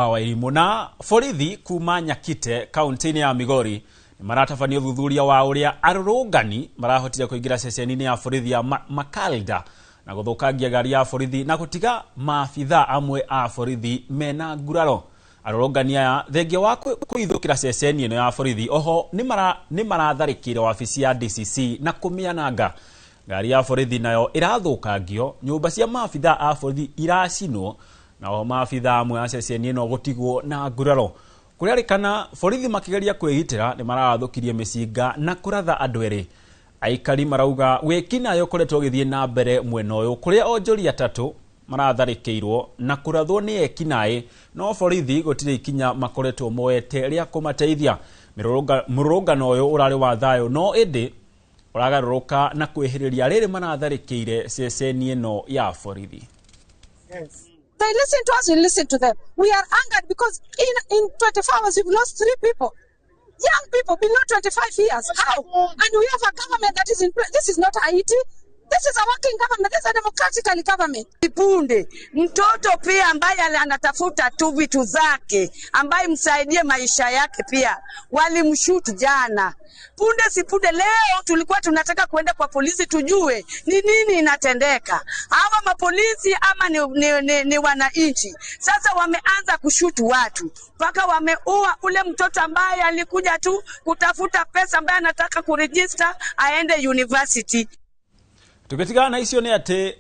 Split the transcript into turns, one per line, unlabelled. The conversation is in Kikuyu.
Wairimu na borithi kuma Nyakite kaunti-inĩ ya Migori nĩ maratabania ũthuthuria wa ũrĩa arũrũngani marahotire kũingĩra ceceni-inĩ ya borithi ya Makalda na gũthũkangia ngari ya borithi na gũtiga maabithaa amwe a borithi mena nguraro. Arũrũngani aya, thengia wa kũhithũkĩra ceceni ĩno ya borithi, oho nĩ maratharĩkĩire wabici ya DCC na kũmĩananga. Ngari ya borithi nayo ĩrathũkangio, nyũmba cia maabithaa a borithi iracinwo, na oho maabithaa amwe a ceceni ĩno gũtigwo na nguraro. Kũrerĩkana borithi makĩgeria kwĩgitĩra nĩ mararathũkirie mĩcinga na kũratha andũ erĩ. Aikari marauga wĩkinaĩ ũkoretwo ũgĩthiĩ na mbere mwena ũyũ, kũrĩa onjoria atatũ maratharĩkĩirwo na kũrathwo nĩ ekinaĩ, no borithi gũtirĩ ikinya makoretwo moete rĩa kũmateithia. Mũrũrũngano ũyũ ũrarĩ wa thayũ, no ĩndĩ ũragarũrũka na kwĩhĩrĩria rĩrĩ maratharĩkĩire ceceni ĩno ya borithi.
They listen to us, we listen to them. We are angered because in 24 hours we've lost three people. Young people below 25 years. How? And we have a government that is in place. This is not Haiti. This is a working government. This is a democratically government.
Punde mtoto pia ambaye anatafuta tu vitu zake, ambaye msaidie maisha yake, pia walimshoot jana. Punde si punde, leo tulikuwa tunataka kuenda kwa polisi tujue ni nini inatendeka. Hawa mapolisi ama ni wananchi sasa wameanza kushoot watu mpaka wameua ule mtoto ambaye alikuja tu kutafuta pesa, ambaye anataka kuregister aende university.
Tũgĩtigana na icio nĩ atĩ